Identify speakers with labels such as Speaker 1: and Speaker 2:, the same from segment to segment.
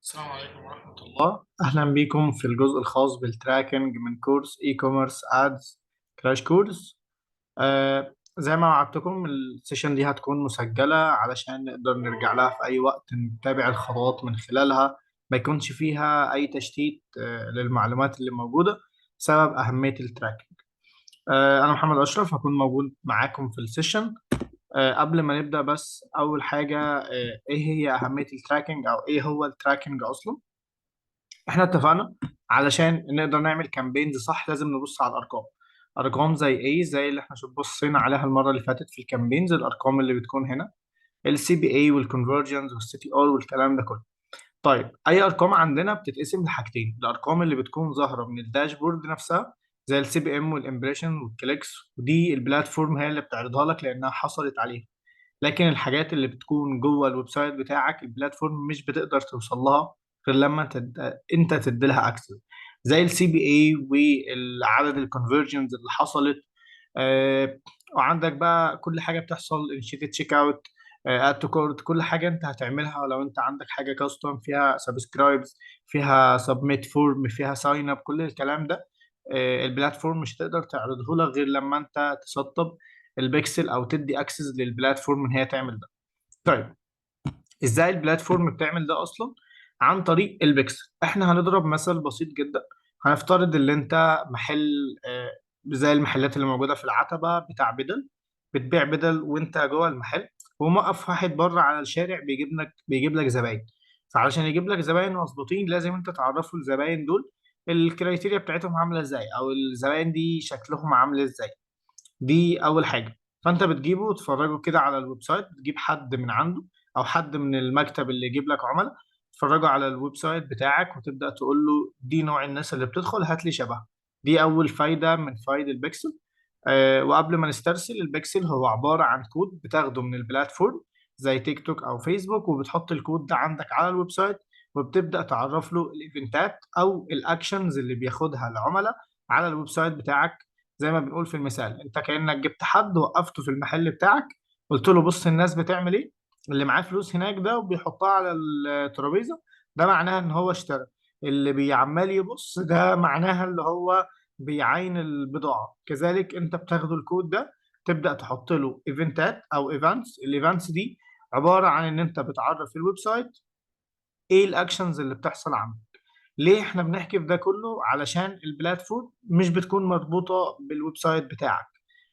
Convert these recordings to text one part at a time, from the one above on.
Speaker 1: السلام عليكم ورحمة الله، أهلا بكم في الجزء الخاص بال tracking من كورس e-commerce ads crash course. زي ما وعدتكم ال session دي هتكون مسجلة علشان نقدر نرجع لها في أي وقت، نتابع الخطوات من خلالها، ما يكونش فيها أي تشتيت للمعلومات اللي موجودة بسبب أهمية ال tracking. أنا محمد أشرف هكون موجود معاكم في ال session. قبل ما نبدأ بس أول حاجة، إيه هي أهمية ال tracking أو إيه هو ال tracking أصلا؟ احنا اتفقنا علشان نقدر نعمل campaigns صح لازم نبص على الارقام. ارقام زي ايه؟ زي اللي احنا بصينا عليها المرة اللي فاتت في ال campaigns، الارقام اللي بتكون هنا ال CPA وال conversions وال CTR والكلام ده كله. طيب اي ارقام عندنا بتتقسم لحاجتين: الارقام اللي بتكون ظاهره من ال dashboard نفسها زي ال CPM وال impression وال clicks، ودي ال platform هي اللي بتعرضها لك لانها حصلت عليها. لكن الحاجات اللي بتكون جوه ال website بتاعك ال platform مش بتقدر توصل لها غير لما انت تدي لها access، زي ال CPA والعدد ال conversions اللي حصلت. آه، وعندك بقى كل حاجة بتحصل، initiated checkout، add to cart، كل حاجة انت هتعملها. لو انت عندك حاجة custom فيها subscribes، فيها submit form، فيها sign up، كل الكلام ده ال platform مش هتقدر تعرضه لك غير لما انت تسطب البيكسل او تدي access لل platform ان هي تعمل ده. طيب ازاي ال platform بتعمل ده اصلا؟ عن طريق البيكسل. احنا هنضرب مثل بسيط جدا. هنفترض ان انت محل زي المحلات اللي موجودة في العتبة بتاع بدل، بتبيع بدل وانت جوه المحل، وموقف واحد بره على الشارع بيجيب لك زباين. فعلشان يجيب لك زباين مظبوطين لازم انت تعرفه الزباين دول ال criteria بتاعتهم عامله ازاي، او الزباين دي شكلهم عامل ازاي. دي اول حاجه. فانت بتجيبه وتفرجه كده على ال website، بتجيب حد من عنده او حد من المكتب اللي يجيب لك عملاء، تفرجه على ال website بتاعك وتبدا تقول له دي نوع الناس اللي بتدخل، هات لي شبه. دي اول فايده من فايد البيكسل. وقبل ما نسترسل، البيكسل هو عبارة عن كود بتاخده من ال platform زي تيك توك او فيسبوك، وبتحط الكود ده عندك على ال website وبتبدا تعرف له ال event ات او ال actions اللي بياخدها العملاء على ال website بتاعك. زي ما بنقول في المثال، انت كانك جبت حد وقفته في المحل بتاعك، قلت له بص الناس بتعمل ايه، اللي معاه فلوس هناك ده وبيحطها على الترابيزة ده معناها ان هو اشترى، اللي بيعمال يبص ده معناها اللي هو بيعاين البضاعه. كذلك انت بتاخد الكود ده تبدا تحط له event ات او events. ال events دي عبارة عن ان انت بتعرف ال website ايه ال actions اللي بتحصل عندك. ليه احنا بنحكي في ده كله؟ علشان ال platform مش بتكون مربوطة بال website بتاعك.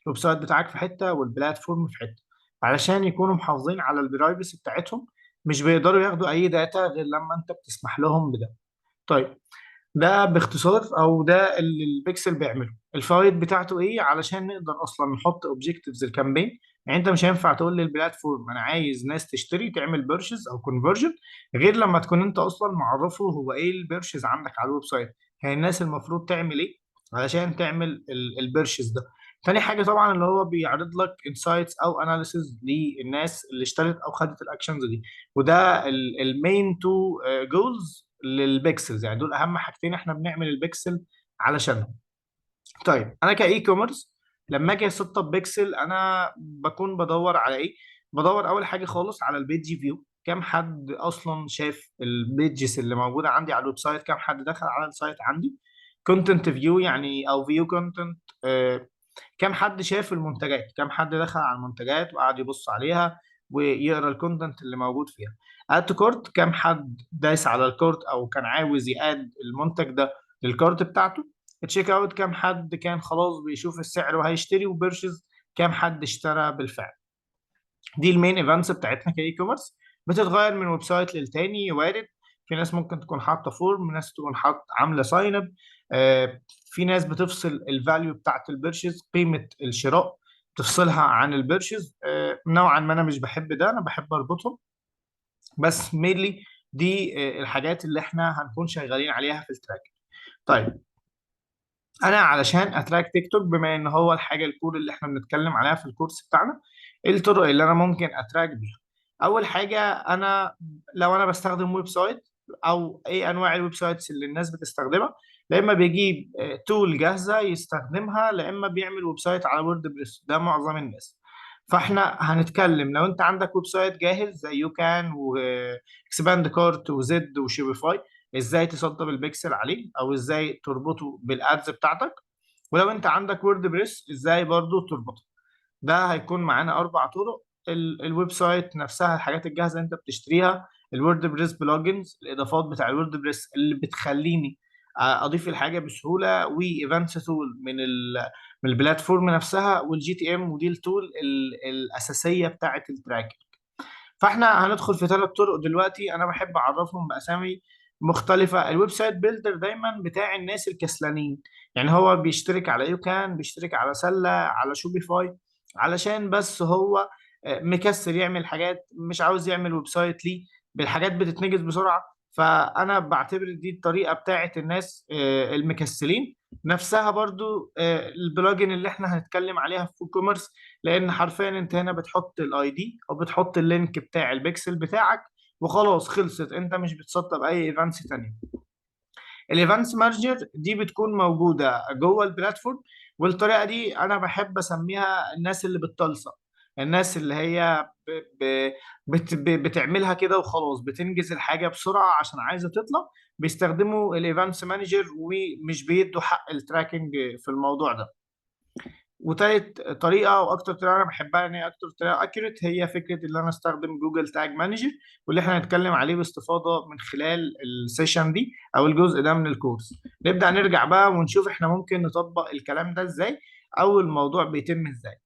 Speaker 1: ال website بتاعك في حتة وال platform في حتة. علشان يكونوا محافظين على ال privacy بتاعتهم مش بيقدروا ياخدوا اي data غير لما انت بتسمح لهم بده. طيب ده باختصار او ده اللي البيكسل بيعمله. الفوائد بتاعته ايه علشان نقدر اصلا نحط objectives ال campaign؟ يعني انت مش هينفع تقول لل platform انا عايز ناس تشتري تعمل purchase او conversion غير لما تكون انت اصلا معرفة هو ايه ال purchase عندك على ال website، هي الناس المفروض تعمل ايه علشان تعمل ال purchase ده. تاني حاجة طبعا اللي هو بيعرض لك insights او analysis للناس اللي اشترت او خدت ال actions دي. وده ال main two goals لل pixels، يعني دول اهم حاجتين احنا بنعمل البيكسل علشانهم. طيب انا ك e-commerce لما اجي اسطب بيكسل انا بكون بدور على ايه؟ بدور اول حاجة خالص على ال page view، كم حد اصلا شاف ال pages اللي موجودة عندي على ال website، كم حد دخل على ال site عندي. content view يعني او view content، كم حد شاف المنتجات، كم حد دخل على المنتجات وقعد يبص عليها ويقرا ال content اللي موجود فيها. add to cart، كم حد دايس على ال cart او كان عاوز ي add المنتج ده لل cart بتاعته. checkout، كم حد كان خلاص بيشوف السعر وهيشتري. و purchase، كم حد اشترى بالفعل. دي ال main events بتاعتنا ك e-commerce، بتتغير من website للتاني. وارد في ناس ممكن تكون حاطه form، ناس تكون حاط عامله sign up، في ناس بتفصل ال value بتاعت ال purchase، قيمة الشراء تفصلها عن ال purchase. نوعا ما انا مش بحب ده، انا بحب اربطهم. بس mainly دي الحاجات اللي احنا هنكون شغالين عليها في ال track. طيب انا علشان ا track تيك توك، بما ان هو الحاجة ال core اللي احنا بنتكلم عليها في الكورس بتاعنا، ايه الطرق اللي انا ممكن ا track بيها؟ اول حاجة انا لو انا بستخدم website، او ايه انواع ال websites اللي الناس بتستخدمها، لا اما بيجيب tool جاهزة يستخدمها، لا اما بيعمل website على WordPress، ده معظم الناس. فاحنا هنتكلم لو انت عندك website جاهز زي YouCan و ExpandCart وزد و Shopify، ازاي تسطب البيكسل عليه او ازاي تربطه بال ads بتاعتك. ولو انت عندك WordPress ازاي برضو تربطه. ده هيكون معانا اربع طرق: ال website نفسها، الحاجات الجاهزة اللي انت بتشتريها، ال WordPress plugins، الاضافات بتاع ال WordPress اللي بتخليني اضيف الحاجة بسهوله، و events tool من ال platform نفسها، وال GTM، ودي ال tool الاساسية بتاعه ال tracking. فاحنا هندخل في ثلاث طرق دلوقتي، انا بحب اعرفهم باسامي مختلفة. ال website builder دايما بتاع الناس الكسلانين، يعني هو بيشترك على YouCan، بيشترك على سله، على Shopify، علشان بس هو مكسل يعمل حاجات، مش عاوز يعمل website ليه، بالحاجات بتتنجز بسرعة. فانا بعتبر دي الطريقة بتاعت الناس المكسلين نفسها. برضو ال plugin اللي احنا هنتكلم عليها في WooCommerce، لان حرفيا انت هنا بتحط ال ID او بتحط ال link بتاع البيكسل بتاعك وخلاص خلصت، انت مش بتسطب اي events تانية. ال events manager دي بتكون موجودة جوه ال platform، والطريقة دي انا بحب اسميها الناس اللي بتلصق، الناس اللي هي بتعملها كده وخلاص، بتنجز الحاجة بسرعة عشان عايزه تطلع. بيستخدموا ال events manager ومش بيدوا حق ال tracking في الموضوع ده. وتالت طريقه واكتر طريقه انا بحبها ان هي اكتر طريقه accurate، هي فكرة ان انا استخدم Google Tag Manager، واللي احنا هنتكلم عليه باستفاضة من خلال ال session دي او الجزء ده من الكورس. نبدا نرجع بقى ونشوف احنا ممكن نطبق الكلام ده ازاي، او الموضوع بيتم ازاي.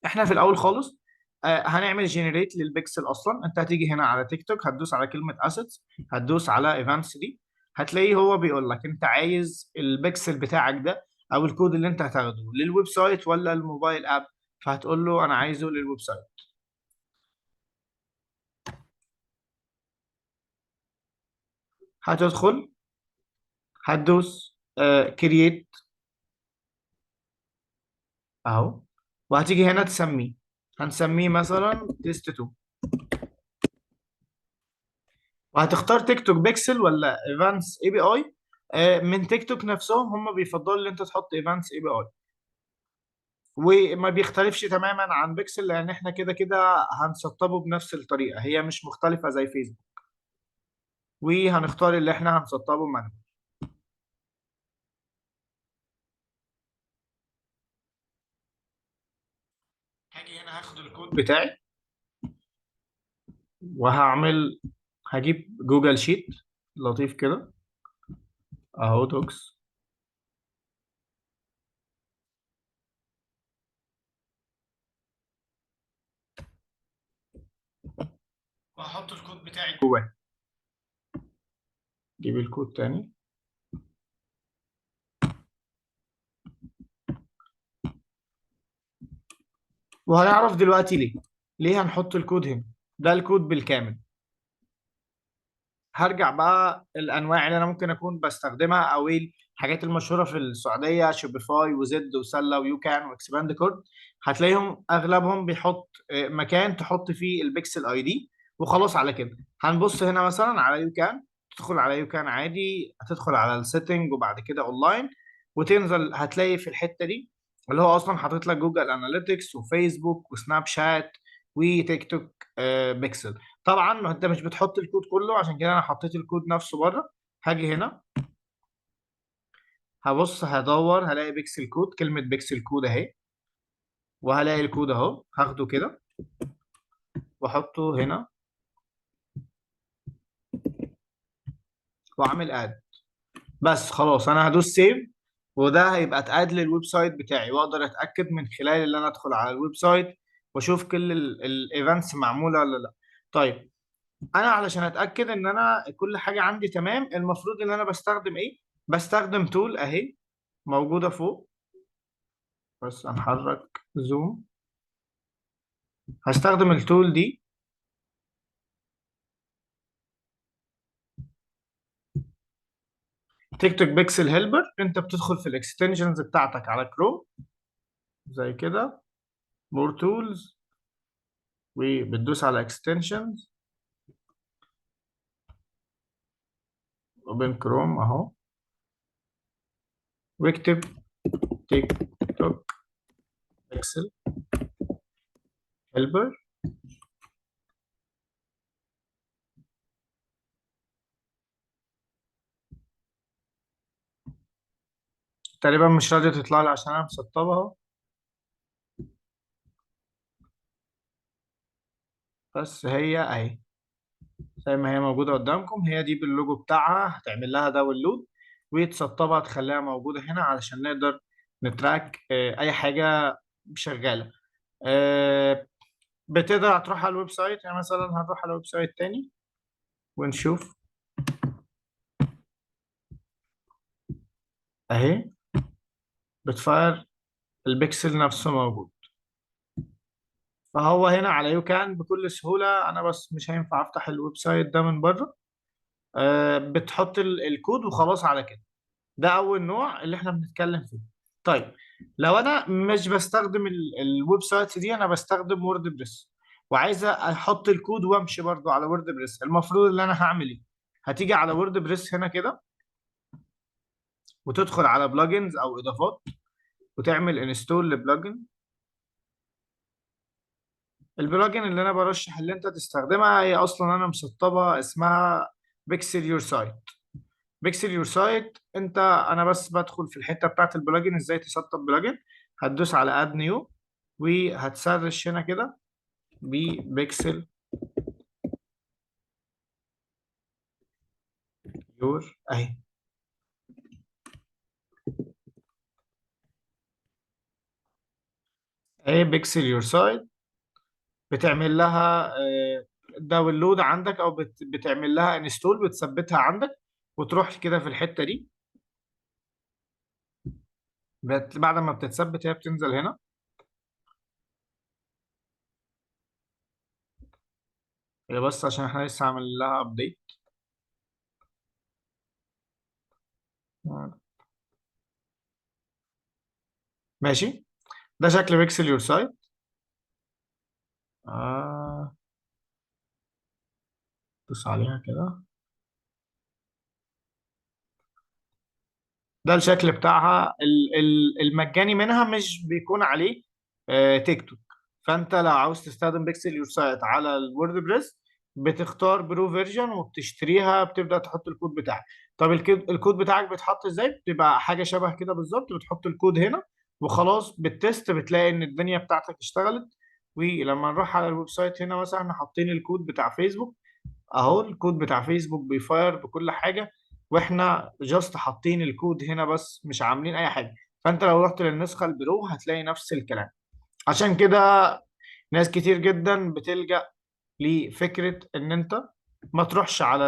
Speaker 1: احنا في الاول خالص هنعمل generate لل pixel اصلا. انت هتيجي هنا على تيك توك، هتدوس على كلمة assets، هتدوس على events دي، هتلاقيه هو بيقول لك انت عايز البيكسل بتاعك ده او الكود اللي انت هتاخده لل website ولا ال mobile app، فهتقول له انا عايزه لل website. هتدخل هتدوس create اهو، وهتيجي هنا تسميه، هنسميه مثلا test 2، وهتختار TikTok Pixel ولا Events API. من تيك توك نفسهم هم بيفضلوا ان انت تحط Events API، وما بيختلفش تماما عن بيكسل، لان احنا كده كده هنسطبه بنفس الطريقة، هي مش مختلفة زي فيسبوك. وهنختار اللي احنا هنسطبه manual. هاجي هنا هاخد الكود بتاعي وهعمل، هجيب Google Sheet لطيف كده اهو، docs، وهحط الكود بتاعي جواه. جيب الكود تاني، وهنعرف دلوقتي ليه هنحط الكود هنا. ده الكود بالكامل. هرجع بقى الانواع اللي انا ممكن اكون بستخدمها او ايه الحاجات المشهورة في السعودية، Shopify وزد وسله و YouCan و ExpandCart، هتلاقيهم اغلبهم بيحط مكان تحط فيه ال pixel ID وخلاص على كده. هنبص هنا مثلا على YouCan، تدخل على YouCan عادي، هتدخل على ال setting وبعد كده اونلاين، وتنزل هتلاقي في الحتة دي اللي هو اصلا حاطط لك Google Analytics وفيسبوك وسناب شات وتيك توك بيكسل. طبعا انت مش بتحط الكود كله، عشان كده انا حطيت الكود نفسه بره. هاجي هنا هبص هدور هلاقي pixel code، كلمة pixel code اهي، وهلاقي الكود اهو، هاخده كده واحطه هنا واعمل add. بس خلاص انا هدوس save، وده هيبقى ات add لل website بتاعي، واقدر اتاكد من خلال ان انا ادخل على ال website واشوف كل ال events معمولة ولا لا. طيب انا علشان اتاكد ان انا كل حاجة عندي تمام، المفروض ان انا بستخدم ايه؟ بستخدم tool اهي موجودة فوق، بس هنحرك zoom. هستخدم ال tool دي، TikTok Pixel Helper. انت بتدخل في ال extensions بتاعتك على كروم زي كده، more tools، وبتدوس على extensions، open Chrome اهو، واكتب TikTok Pixel helper. تقريبا مش راضية تطلع لي عشان انا مسطبها، بس هي اهي زي ما هي موجودة قدامكم، هي دي باللوجو بتاعها. هتعمل لها download وتسطبها، تخليها موجودة هنا علشان نقدر ن track اي حاجة شغالة. بتقدر تروح على ال website، يعني مثلا هنروح على ال website تاني ونشوف اهي بت fire ال pixel نفسه موجود. فهو هنا على YouCan بكل سهولة. انا بس مش هينفع افتح ال website ده من بره. بتحط الكود وخلاص على كده. ده اول نوع اللي احنا بنتكلم فيه. طيب لو انا مش بستخدم ال websites دي، انا بستخدم WordPress وعايز احط الكود وامشي برضو على WordPress، المفروض اللي انا هعمل ايه؟ هتيجي على WordPress هنا كده وتدخل على plugins او اضافات وتعمل install ل plugin. ال plugin اللي انا برشح اللي انت تستخدمها هي اصلا انا مسطبها، اسمها Pixel Your Site. Pixel Your Site انت انا بس بدخل في الحتة بتاعت ال plugin، ازاي تسطب plugin. هتدوس على add new وهت search هنا كده ب Pixel Your اهي. اهي Pixel Your Site، بتعمل لها download عندك او بتعمل لها install، بتثبتها عندك وتروح كده في الحتة دي. بعد ما بتتثبت هي بتنزل هنا. هي بس عشان احنا لسه عامل لها update. ماشي، ده شكل Pixel Your Site. دوس عليها كده، ده الشكل بتاعها. المجاني منها مش بيكون عليه تيك توك، فانت لو عاوز تستخدم Pixel Your Site على ال WordPress بتختار pro version وبتشتريها، بتبدأ تحط الكود بتاعك. طب الكود بتاعك بيتحط ازاي؟ بتبقى حاجة شبه كده بالظبط، بتحط الكود هنا وخلاص، بال test بتلاقي ان الدنيا بتاعتك اشتغلت. ولما نروح على ال website هنا مثلا احنا حاطين الكود بتاع فيسبوك اهو، الكود بتاع فيسبوك بي fire بكل حاجة، واحنا just حاطين الكود هنا بس مش عاملين اي حاجة. فانت لو رحت للنسخة ال pro هتلاقي نفس الكلام. عشان كده ناس كتير جدا بتلجأ لفكرة ان انت ما تروحش على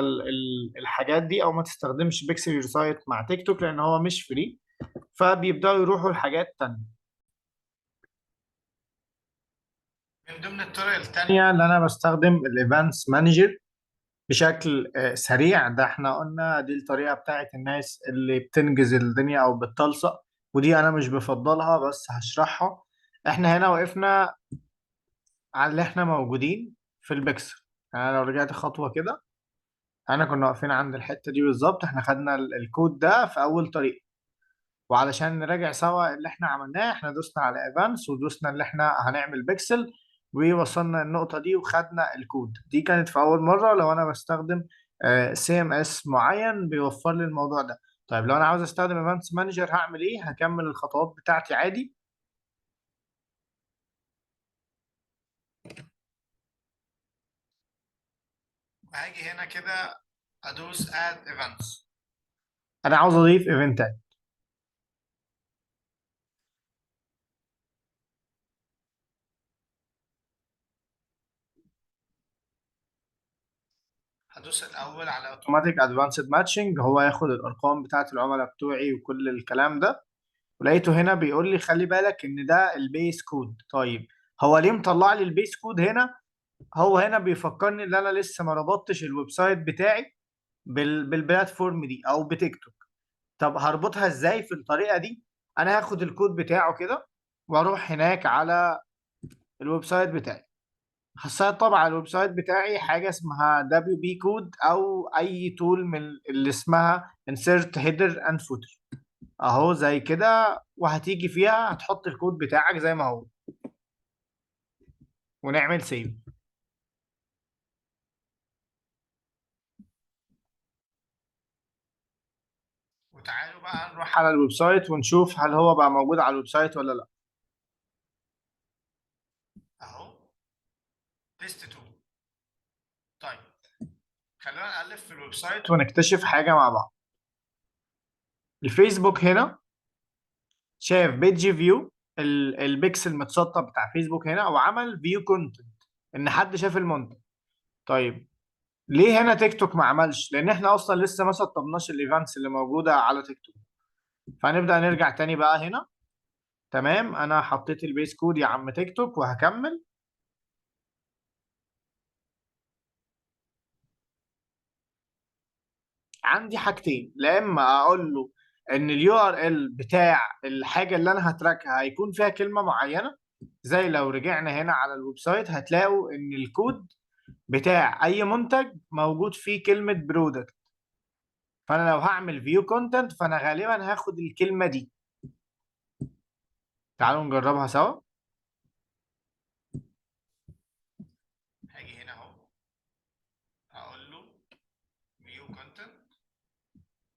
Speaker 1: الحاجات دي او ما تستخدمش Pixel Your Site مع تيك توك لان هو مش free، فبيبدأوا يروحوا لحاجات تانية. من ضمن الطرق التانية اللي انا بستخدم ال Events Manager بشكل سريع. ده احنا قلنا دي الطريقة بتاعت الناس اللي بتنجز الدنيا او بتلصق، ودي انا مش بفضلها بس هشرحها. احنا هنا وقفنا على اللي احنا موجودين في البيكسل. انا لو رجعت خطوة كده احنا كنا واقفين عند الحتة دي بالظبط. احنا خدنا الكود ده في اول طريقة، وعلشان نراجع سوا اللي احنا عملناه احنا دوسنا على events ودوسنا اللي احنا هنعمل بيكسل ووصلنا النقطة دي وخدنا الكود. دي كانت في أول مرة لو أنا بستخدم CMS معين بيوفر لي الموضوع ده. طيب لو أنا عاوز أستخدم Events Manager هعمل إيه؟ هكمل الخطوات بتاعتي عادي. وهاجي هنا كده أدوس Add Events. أنا عاوز أضيف event ات. هدوس الأول على Automatic Advanced Matching، هو ياخد الأرقام بتاعة العملاء بتوعي وكل الكلام ده. ولقيته هنا بيقول لي خلي بالك إن ده ال base code. طيب هو ليه مطلع لي ال base code هنا؟ هو هنا بيفكرني إن أنا لسه ما ربطتش ال website بتاعي بال platform دي أو بتيك توك. طب هربطها إزاي في الطريقة دي؟ أنا هاخد الكود بتاعه كده وأروح هناك على ال website بتاعي. هسطب على ال website بتاعي حاجة اسمها WPCode أو أي tool من اللي اسمها Insert Header and Footer أهو زي كده، وهتيجي فيها هتحط الكود بتاعك زي ما هو ونعمل save. وتعالوا بقى نروح على ال website ونشوف هل هو بقى موجود على ال website ولا لا. اهو test 2. طيب خلونا نقلب في ال website ونكتشف حاجة مع بعض. الفيسبوك هنا شاف page view، البيكسل متسطب بتاع فيسبوك هنا، وعمل view content ان حد شاف المنتج. طيب ليه هنا تيك توك ما عملش؟ لان احنا اصلا لسه ما سطبناش ال events اللي موجودة على تيك توك. فهنبدا نرجع تاني بقى هنا. تمام، انا حطيت ال base code يا عم تيك توك وهكمل. عندي حاجتين، لا اما اقول له ان ال URL بتاع الحاجة اللي انا ه track ها هيكون فيها كلمة معينة، زي لو رجعنا هنا على ال website هتلاقوا ان الكود بتاع اي منتج موجود فيه كلمة product. فانا لو هعمل view content فانا غالبا هاخد الكلمة دي. تعالوا نجربها سوا. هاجي هنا اهو هقول له view content،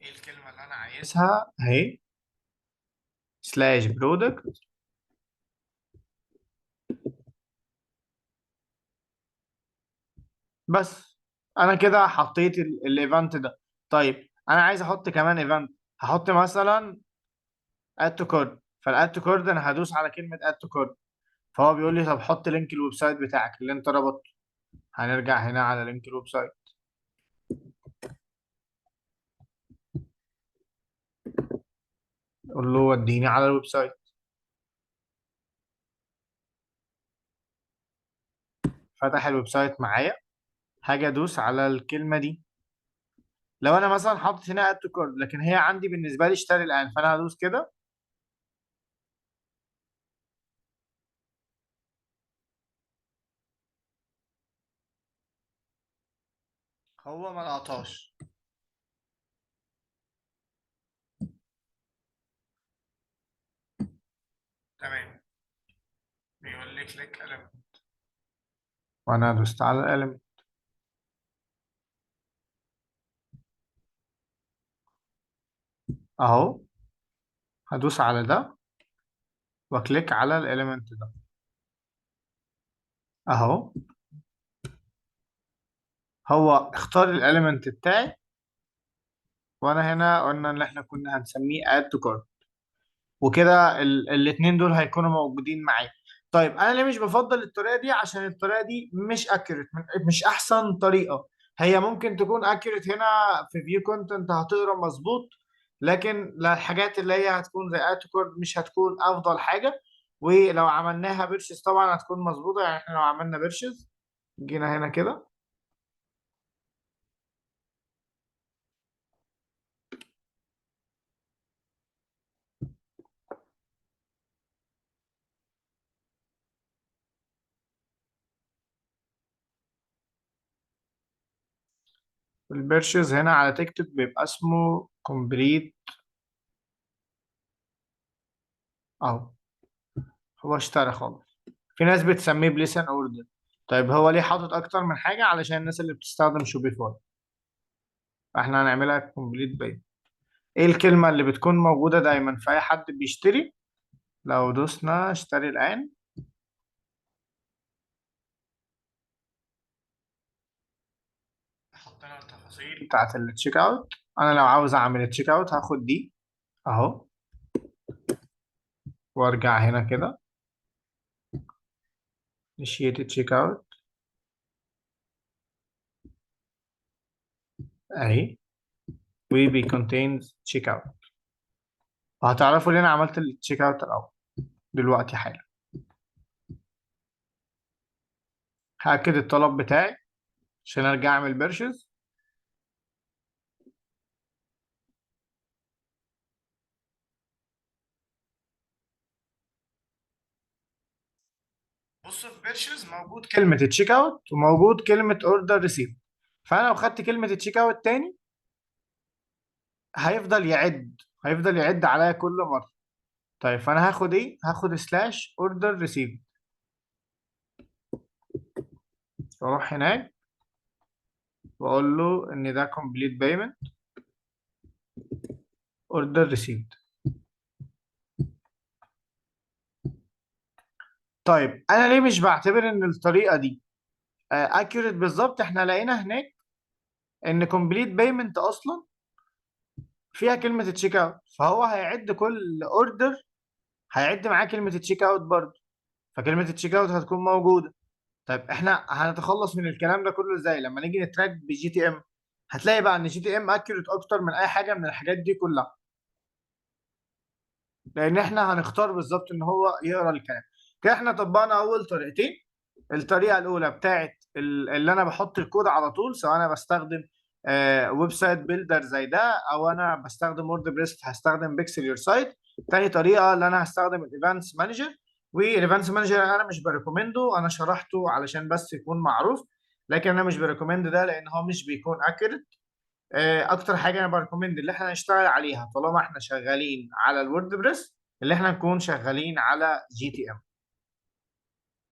Speaker 1: ايه الكلمة اللي انا عايزها؟ اهي slash product. بس انا كده حطيت ال event ده. طيب انا عايز احط كمان event، هحط مثلا add to cart. فال add to cart انا هدوس على كلمة add to cart، فهو بيقول لي طب حط link ال website بتاعك اللي انت ربطته. هنرجع هنا على link ال website، قول له وديني على ال website. فتح ال website معايا، هاجي ادوس على الكلمة دي. لو انا مثلا حاطط هنا add to cart، لكن هي عندي بالنسبة لي اشتري الان، فانا هدوس كده. هو ما لقطاش. تمام، بيقول لي click element، وانا دوست على element. اهو هدوس على ده وا click على ال element ده اهو. هو اختار ال element بتاعي، وانا هنا قلنا ان احنا كنا هنسميه add to cart، وكده الاتنين دول هيكونوا موجودين معايا. طيب انا ليه مش بفضل الطريقة دي؟ عشان الطريقة دي مش accurate، مش احسن طريقه. هي ممكن تكون accurate هنا في view content هتقرا مظبوط، لكن للحاجات اللي هي هتكون زي add to cart مش هتكون افضل حاجة. ولو عملناها purchase طبعا هتكون مظبوطة. يعني احنا لو عملنا purchase جينا هنا كده ال purchase هنا على تيك توك بيبقى اسمه complete اهو، هو اشترى خالص. في ناس بتسميه place an order. طيب هو ليه حاطط اكتر من حاجة؟ علشان الناس اللي بتستخدم شوبيفاي. فاحنا هنعملها complete pay. ايه الكلمة اللي بتكون موجودة دايما في اي حد بيشتري؟ لو دوسنا اشتري الان، حطينا التفاصيل بتاعت ال checkout. انا لو عاوز اعمل checkout هاخد دي اهو، وارجع هنا كده initiate checkout اهي، we contains checkout. وهتعرفوا ليه انا عملت ال checkout الاول دلوقتي حالا. هأكد الطلب بتاعي عشان ارجع اعمل purchase. بصوا في purchase موجود كلمة checkout وموجود كلمة order receipt. فأنا لو خدت كلمة checkout تاني هيفضل يعد عليا كل مرة. طيب فأنا هاخد إيه؟ هاخد slash order receipt. واروح هناك واقول له ان ده complete payment order received. طيب انا ليه مش بعتبر ان الطريقة دي accurate بالظبط؟ احنا لقينا هناك ان complete payment اصلا فيها كلمة checkout، فهو هيعد كل order هيعد معاه كلمة checkout برضه، فكلمه checkout هتكون موجودة. طيب احنا هنتخلص من الكلام ده كله ازاي؟ لما نيجي ن track ب GTM هتلاقي بقى ان GTM accurate اكتر من اي حاجة من الحاجات دي كلها، لان احنا هنختار بالظبط ان هو يقرا الكلام. كده احنا طبقنا اول طريقتين. الطريقة الاولى بتاعت اللي انا بحط الكود على طول، سواء انا بستخدم website builder زي ده او انا بستخدم WordPress هستخدم PixelYourSite. تاني طريقه اللي انا هستخدم ال Events Manager، وال Events Manager انا مش ب recommend ه، انا شرحته علشان بس يكون معروف، لكن انا مش ب recommend ده لان هو مش بيكون accurate. اكتر حاجة انا ب recommend اللي احنا نشتغل عليها طالما احنا شغالين على ال WordPress اللي احنا نكون شغالين على GTM.